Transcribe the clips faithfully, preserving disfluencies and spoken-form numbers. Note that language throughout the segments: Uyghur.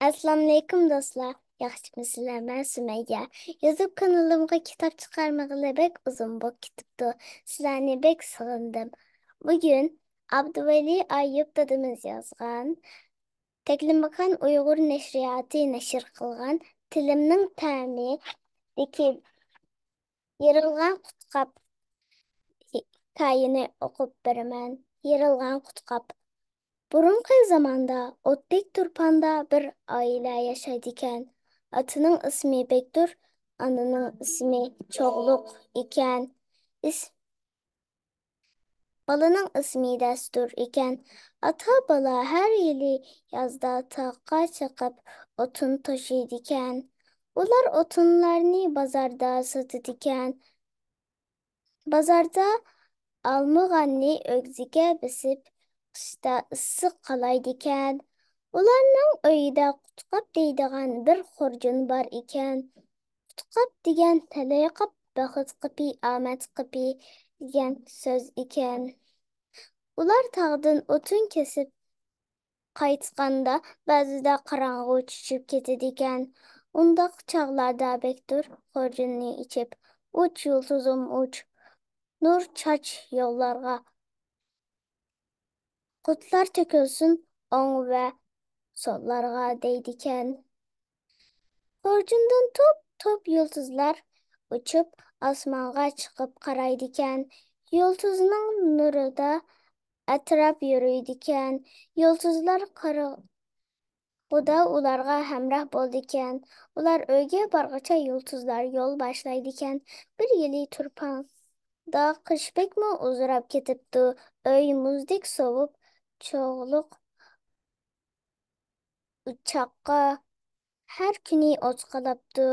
ئەسسالامۇئەلەيكۇم دوستلار، ياخشىمۇسىلەر؟ مەن سۈمەييە. يۈتۈب كانىلىمغا كىتاب چىقارمىغىلى بەك ئۇزۇن بولۇپ كېتىپتۇ. سىلەرنى بەك سېغىندىم. بۈگۈن ئابدۇۋەلى ئايۇپ دادىمىز يازغان، تەكلىماكان ئۇيغۇر نەشرىياتى نەشر قىلغان تىلىمنىڭ تەمىدىكى يېرىلغان قۇتقاپ ھېكايىنى ئوقۇپ بېرىمەن. يېرىلغان قۇتقاپ. بۇرۇنقى زاماندا ئوتتەك تۇرپاندا بىر ئائىلە ياشايدىكەن. ئاتىنىڭ ئىسمى بەكتۇر، ئانىنىڭ ئىسمى چوغلۇق ئىكەن. ئىس-، بالىنىڭ ئىسمى دەستۇر ئىكەن. ئاتا-بالا ھەر يىلى يازدا تاغقا چىقىپ ئوتۇن توشۇيدىكەن. ئۇلار ئوتۇنلارنى بازاردا ساتىدىكەن. بازاردا ئالمىغاننى ئۆگزىگە بېسىپ، قىشتا ئىسسىق قالايدىكەن. ئۇلارنىڭ ئۆيىدە قۇتقاپ دەيدىغان بىر خۇرجۇن بار ئىكەن. قۇتقاپ دېگەن تەلەي قاپ، بەخت قېپى، ئامەت قېپى دېگەن سۆز ئىكەن. ئۇلار تاغدىن ئوتۇن كېسىپ قايتقاندا، بەزىدە قاراڭغۇ چۈشۈپ كېتىدىكەن. ئۇنداق چاغلاردا بەكتۇر خۇرجۇننى ئېچىپ، «ئۇچ يۇلتۇزۇم ئۇچ، نۇر چاچ يوللارغا، قۇتلار تۆكۈلسۇن ئوڭ ۋە سوللارغا» دەيدىكەن. خۇرجۇندىن توپ-توپ يۇلتۇزلار ئۇچۇپ، ئاسمانغا چىقىپ قارايدىكەن. يۇلتۇزنىڭ نۇرىدا ئەتراپ يورۇيدىكەن. يۇلتۇزلار قاراڭغۇدا ئۇلارغا ھەمراھ بولىدىكەن. ئۇلار ئۆيگە بارغۇچە يۇلتۇزلار يول باشلايدىكەن. بىر يىلى تۇرپاندا قىش بەكمۇ ئۇزىراپ كېتىپتۇ. ئۆي مۇزدەك سوۋۇپ، چوغلۇق ئوچاققا ھەر كۈنى ئوت قالاپتۇ.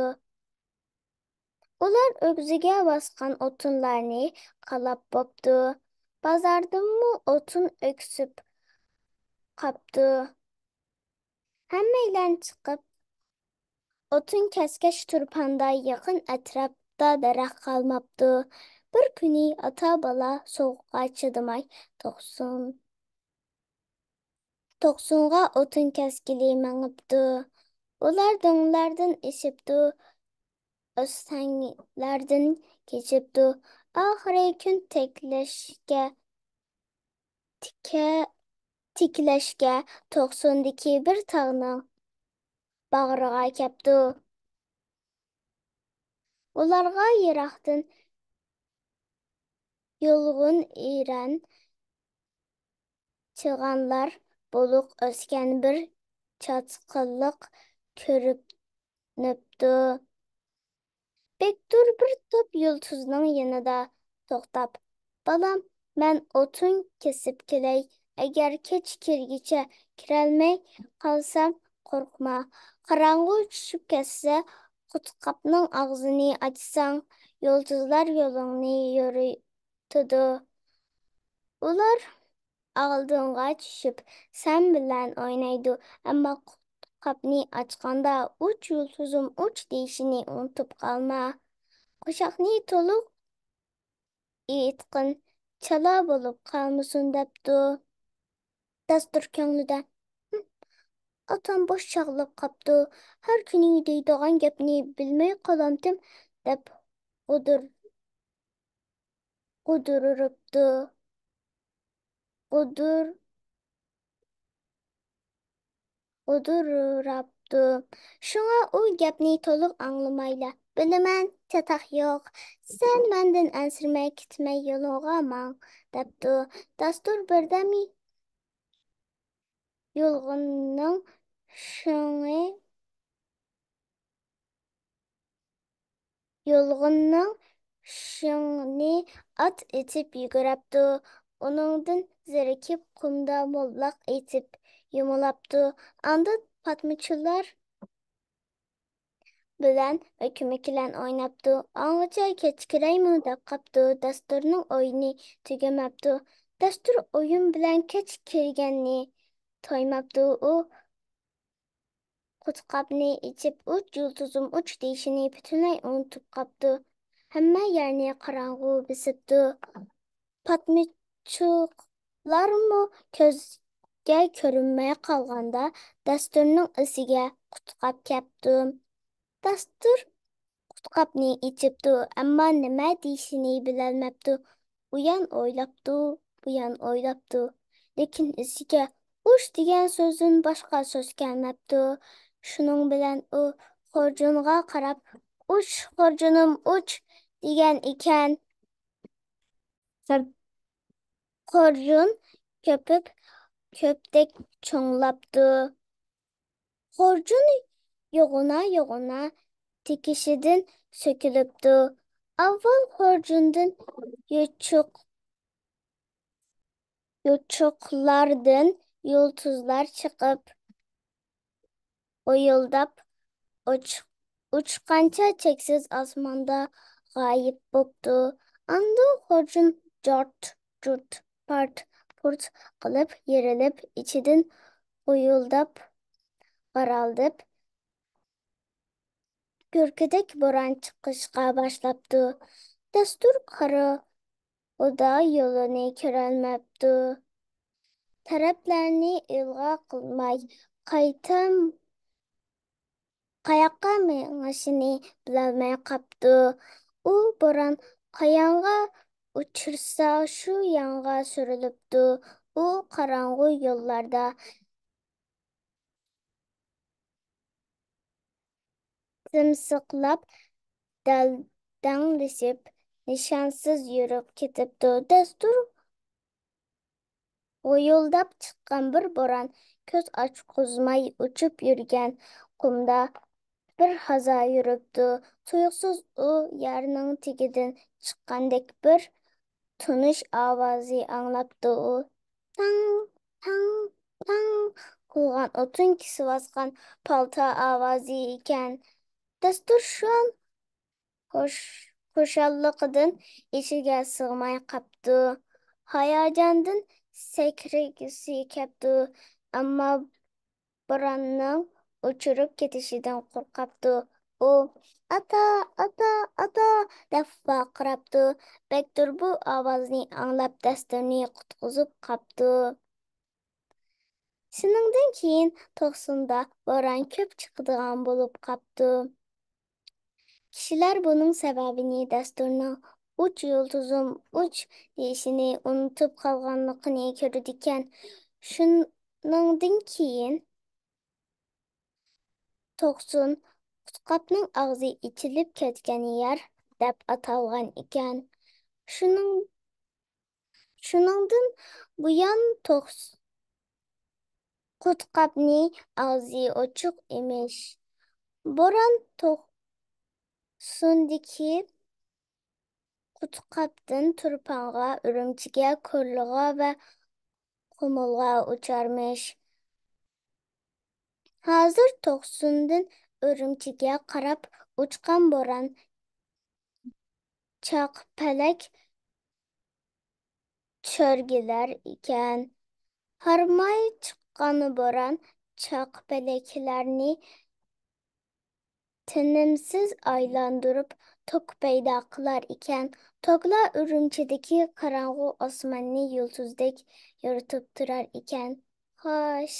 ئۇلار ئۆگزىگە باسقان ئوتۇنلارنى قالاپ بوپتۇ. بازاردىنمۇ ئوتۇن ئۆكسۈپ قاپتۇ. ھەممەيلەن چىقىپ، ئوتۇن كەسكەچ تۇرپاندا يېقىن ئەتراپتا دەرەخ قالماپتۇ. بىر كۈنى ئاتا-بالا سوغۇققا چىدىماي توقسۇن توقسۇنغا ئوتۇن كەسكىلى مېڭىپتۇ. ئۇلار دۆڭلەردىن ئېشىپتۇ، ئۆستەڭلەردىن كېچىپتۇ. ئاخىرى كۈن تىكلەشكە، تىكە-، تىكلەشكە توقسۇندىكى بىر تاغنىڭ باغرىغا كەپتۇ. ئۇلارغا يىراقتىن يۇلغۇن ئېرەن چىغانلار بولۇق ئۆسكەن بىر چاتقاللىق كۆرۈنۈپتۇ. بەكتۇر بىر توپ يۇلتۇزنىڭ يېنىدا توختاپ، «بالام، مەن ئوتۇن كېسىپ كېلەي. ئەگەر كەچ كىرگىچە كىرەلمەي قالسام، قورقما. قاراڭغۇ چۈشۈپ كەتسە، قۇتقاپنىڭ ئاغزىنى ئاچساڭ، يۇلتۇزلار يولۇڭنى يورۇتىدۇ. ئۇلار ئالدىڭغا چۈشۈپ، سەن بىلەن ئوينايدۇ، ئەمما قاپنى ئاچقاندا، 'ئۇچ يۇلتۇزۇم ئۇچ' دېيىشىنى ئۇنتۇپ قالما. قوشاقنى تولۇق ئېيتقىن، چالا بولۇپ قالمىسۇن» دەپتۇ. دەستۇر كۆڭلىدە، «ھىم، ئاتام بوش چاغلاپ قاپتۇ، ھەر كۈنى دەيدىغان گەپنى بىلمەي قالامتىم» دەپ غۇدۇر-، غۇدۇرۇپتۇ. غۇدۇر-، غۇدۇرۇراپتۇ. شۇڭا ئۇ گەپنى تولۇق ئاڭلىمايلا، «بىلىمەن، چاتاق يوق. سەن مەندىن ئەنسىرىمەي، كېتىمەن، يولۇڭغا ماڭ» دەپتۇ. دەستۇر بىردەم يۇلغۇننىڭ شېڭى يۇلغۇننىڭ شېڭىنى ئات ئېتىپ يۈگۈرەپتۇ. ئۇنىڭدىن زېرىكىپ، قۇمدا موللاق ئېتىپ يۇمۇلاپتۇ. ئاندىن پاتمىچىلار بىلەن ئۆكۈمۈكلەن ئويناپتۇ. ئاڭغىچە كەچ كىرەيمۇ دەپ قاپتۇ. دەستۇرنىڭ ئويۇنى تۈگىمەپتۇ. دەستۇر ئويۇن بىلەن كەچ كىرگەننى تويماپتۇ. ئۇ قۇتقاپنى ئېچىپ، «ئۇچ يۇلتۇزۇم ئۇچ» دېيىشىنى پۈتۈنلەي ئۇنتۇپ قاپتۇ. ھەممە يەرنى قاراڭغۇ بېسىپتۇ. پاتمىچۇقلارمۇ كۆز-، كۆزگە كۆرۈنمەي قالغاندا، دەستۇرنىڭ ئېسىگە قۇتقاپ كەپتۇ. دەستۇر قۇتقاپنى ئېچىپتۇ، ئەمما نېمە دېيىشىنى بىلەلمەپتۇ. ئۇيان ئويلاپتۇ، بۇيان ئويلاپتۇ. لېكىن ئېسىگە «ئۇچ» دېگەن سۆزدىن باشقا سۆز كەلمەپتۇ. شۇنىڭ بىلەن ئۇ خۇرجۇنغا قاراپ «ئۇچ، خۇرجۇنۇم، ئۇچ» دېگەن ئىكەن. سىرت خۇرجۇن كۆپۈپ، كۆپتەك چوڭلاپتۇ. خۇرجۇن يوغىنا-يوغىنا تىكىشىدىن سۆكۈلۈپتۇ. ئاۋۋال خۇرجۇندىن يوچۇق-، يوچۇقلاردىن يۇلتۇزلار چىقىپ، غۇيۇلداپ ئۇچ-، ئۇچقانچە چەكسىز ئاسماندا غايىب بوپتۇ. ئاندىن خۇرجۇن جارت-جۇرت، پارت-پۇرت قىلىپ يېرىلىپ، ئىچىدىن غۇيۇلداپ، غارىلداپ، گۈركىدەك بوران چىقىشقا باشلاپتۇ. دەستۇر قارا ئۇدا يولىنى كۆرەلمەپتۇ. تەرەپلەرنى ئىلغا قىلماي، قايتام-، قاياققا مېڭىشىنى بىلەلمەي قاپتۇ. ئۇ بوران قايانغا ئۇچرىسا، شۇ يانغا سۈرۈلۈپتۇ. ئۇ قاراڭغۇ يوللاردا سىمسىقلاپ، دەلدەڭلىشىپ، نىشانسىز يۈرۈپ كېتىپتۇ. دەستۇر غۇيۇلداپ چىققان بىر بوران كۆز ئاچقۇزماي ئۇچۇپ يۈرگەن قۇمدا بىر ھازا يۈرۈپتۇ. تۇيۇقسىز ئۇ يەرنىڭ تېگىدىن چىققاندەك بىر تونۇش ئاۋازى ئاڭلاپتۇ. تاڭ، تاڭ، تاڭ قىلغان ئوتۇن كېسىۋاتقان پالتا ئاۋازى ئىكەن. دەستۇر شۇ ئان خۇش-، خۇشاللىقىدىن ئىچىگە سىغماي قاپتۇ. ھاياجاندىن سەكرىگۈسى كەپتۇ، ئەمما بوراننىڭ ئۆچۈرۈپ كېتىشىدىن قورقاپتۇ. ئۇ «ئاتا، ئاتا، ئاتا!» دەپ ۋارقىراپتۇ. بەكتۇر بۇ ئاۋازنى ئاڭلاپ، دەستۇرنى قۇتقۇزۇپ قاپتۇ. شۇنىڭدىن كېيىن توقسۇندا بوران كۆپ چىقىدىغان بولۇپ قاپتۇ. كىشىلەر بۇنىڭ سەۋەبىنى دەستۇرنىڭ «ئۇچ، يۇلتۇزۇم، ئۇچ» دېيىشىنى ئۇنتۇپ قالغانلىقىنى كۆرىدىكەن. شۇنىڭدىن كېيىن توقسۇن قۇتقاپنىڭ ئاغزى ئېچىلىپ كەتكەن يەر دەپ ئاتالغان ئىكەن. شۇنىڭ، شۇنىڭدىن بۇيان توقس-، قۇتقاپنى ئاغزى ئوچۇق ئىمىش. بوران توقسۇندىكى قۇتقاپتىن تۇرپانغا، ئۈرۈمچىگە، كورلىغا ۋە قۇمۇلغا ئۇچارمىش. ھازىر توقسۇندىن ئۈرۈمچىگە قاراپ ئۇچقان بوران چاقپەلەك چۆرگىلەر ئىكەن. ھارماي چىققان بوران چاقپەلەكلەرنى تىنىمسىز ئايلاندۇرۇپ، توك پەيدا قىلار ئىكەن. توكلار ئۈرۈمچىدىكى قاراڭغۇ ئاسماننى يۇلتۇزدەك يورۇتۇپ تۇرار ئىكەن. خوش،